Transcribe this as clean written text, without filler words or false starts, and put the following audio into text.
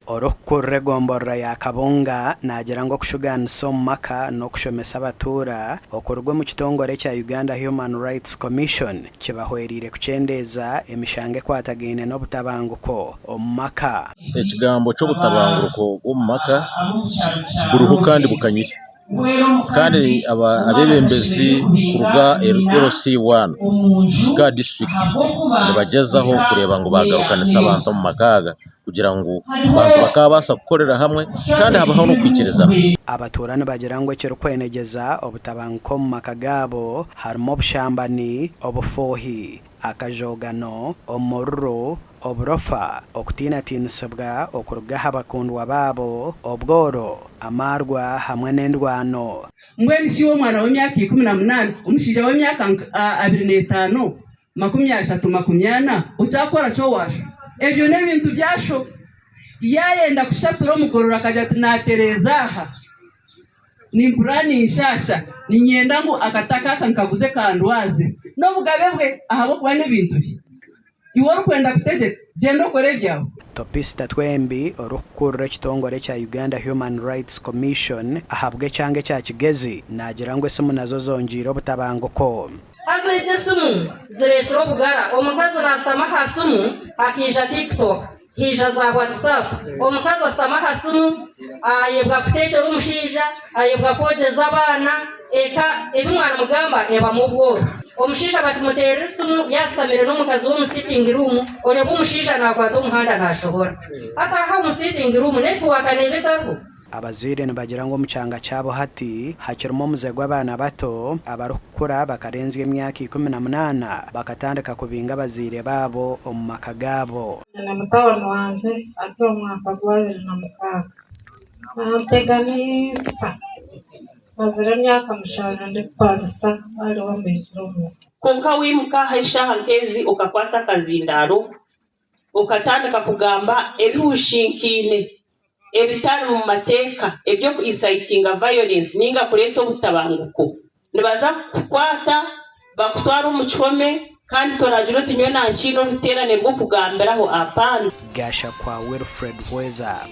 Orikukurira egomborora ya Kabunga naagira ngu okushugaanisa omu maka n'okushomesa abatuura okuruga omu kitongore ekya Uganda Human Rights Commission kibahwereire kukyendeeza emishango ekwatagaine n'obutabanguko omu maka. Ekigambo ky'obutabanguruko bw'omu maka buriho kandi bukanyire kandi abeebembezi kuruga LC1 kuhika aha disiturikiti nibagyezaho kureeba ngu baagarukanisa abantu omu maka aga kugira ngu abantu bakaabaasa kukorera hamwe kandi habaho n'okwikirizana. Abatuura nibagira ngu ekirikwenegyeza obutabanguko omu maka gaabo harimu obushambani, obufuuhi, akajoogano, omururu, oburofa, okutiinatiinisibwa okuruga aha bakundwa baabo, obworo, amaarwa hamwe n'endwano. Mbwenu shi iwe omwana w'emyaka 18, omushaija w'emyaka 25, 30, 40, okyakora ki owa sho? Ebyo n'ebintu bya sho. Yaayenda kushatura omugorora akagira ati naatereeza aha, nimpurira ninshaasha, niinyenda ngu akataka aka nkaguze kandwaze. N'obugabe bwe ahabw'okuba n'ebintu bye. Iwe orikwenda kutegyeka, gyenda okore ebyawe. Topista Twembi, orikukurira ekitongore ekya Uganda Human Rights Commission ahabw'ekyanga ekya Kigezi, naagira ngu esimu nazo zongyeire obutabanguko. Haza egi esimu zireetsire obugara. Omukazi naashutama aha simu hakaija TikTok, haija za WhatsApp. Omukazi ashutama aha simu ayebwa kuteekyera omushaija, ayebwa kwogyeza abaana, eka ebi mwarimugamba ebamu obworo. Omushaija bakimuteerera esimu yaashutamire n'omukazi we omu sitting room, oreeba omushaija naakwata omuhanda naashohora. Hati aha omu sitting room netiwaaka neeba etariho. Abazaire nibagira ngu omu kyanga kyabo hati hakirimu omuze gw'abaana bato abarikukura bakarenzya emyaka 18 bakatandika kubinga abazaire baabo omu maka gaabo. Nyine mutabani wangye ari omu mwaka gw'abiri na mukaaga. Nanteganisa. Mazire emyaka mushanju ndikupangisa ariwe ambiikire omuka. Kwonka waimuka aha eshaaha nk'ezi okakwata akazindaaro okatandika kugamba ebihushinkaine ebitari mu mateeka eby'oku incitinga violence ninga kureeta obutabanguko, nibaza kukukwata bakutware omu kihome kandi toragira oti nyowe nankiine oruteerane rw'okugambiraho, apana. Gashakwa Wilfred Hweza.